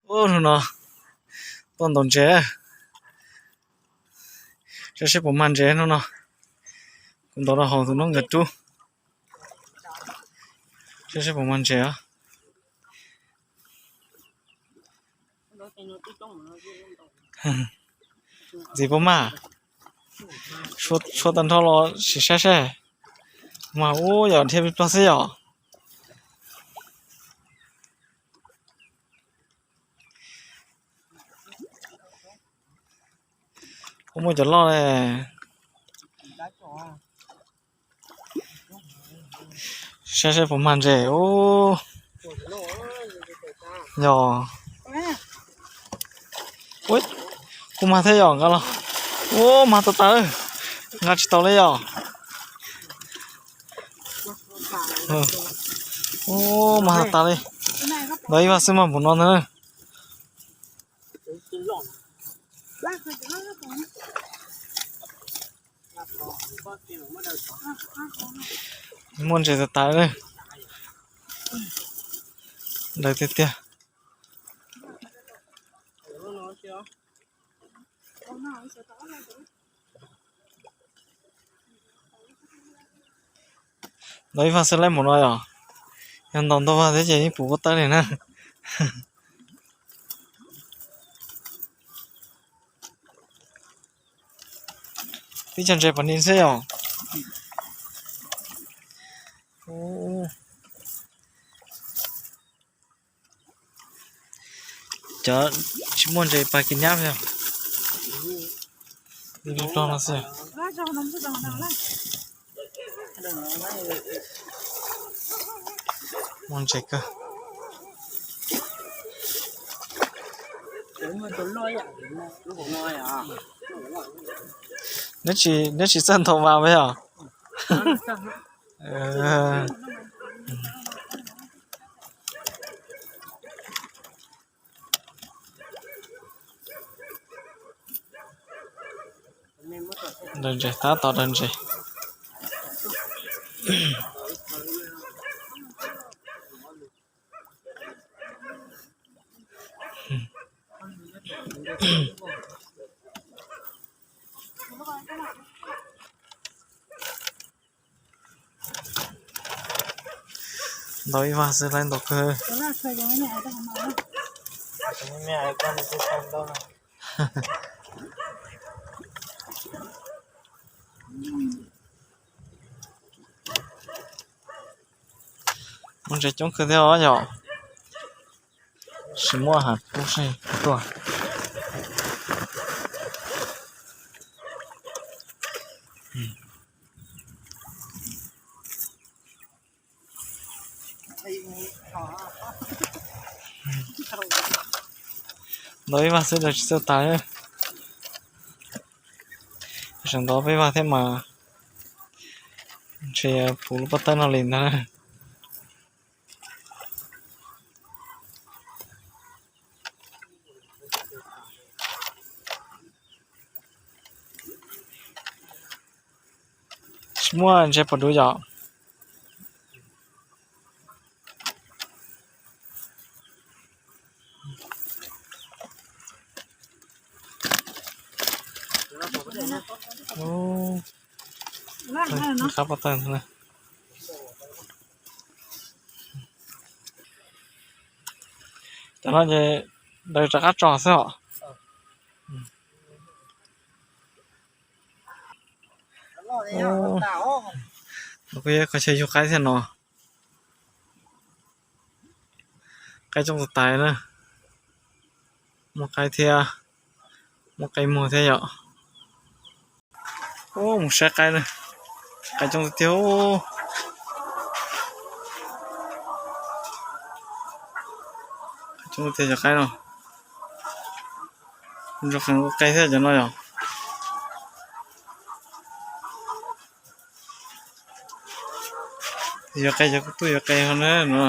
Hnub no tuaj ntaus ntses, saib seb puas mag ntses hnub no. Kuv ntaus rau hauv tus noob nkawd rub, saib seb puas mag ntses os. Ntxiv puas mag? Tshuab tag nrho los sim saib seb. Mag ub yom, dhia plig plog xwb yom. Ub, muaj cov loj ne. Saib seb puas mag ntses ub. Yog. Ub, kuj mag thiab yom, nqa los. Ub, mag tas tas, nqa tsis tau li yom. Ub, mag tas tas li. Ntau ib vag xwb mag npaum no ntag. Muaj ntses tas tas, daws tiag tiag. Ntau ib vag xwb laib npaum no yom. Yog ntaus ntau vag thiab ces yeej puv pob tawb li na. Tib co ntses pom ni xwb yom. Cov tsis muaj ntses pas kis nyab yog li plog no xwb. Muaj ntses kawg. Neb tsis txawj ntaus vas yom? Daws ntses, tab tom daws ntses. Ntau ib vag xwb laib ntau kawg. Muaj ntses coob kawg thiab os yom. Tsis muaj hav pub seb tuaj. Ntau ib vag xwb daws tsis txawj tas. Sawv ntxov peb vag thiab mas ntshe puv lub pob tawb no li ntag. Tsis muaj ntses pom dua yom. Qab pob tawb na. Cov no ces daws rov qab tso xwb os. Kuj yog qhov chaw yug qaib thiab no. Qaib coob tas tas na. Muaj qaib thiab, muaj qaib muag thiab yom. Mus saib qaib na, qaib coob tiag tiag. Coob tiag cov qaib no. Ntsuag qees ua qe thiab cov no yom. Yuav qe cov kuj tuaj yuav qe no na no.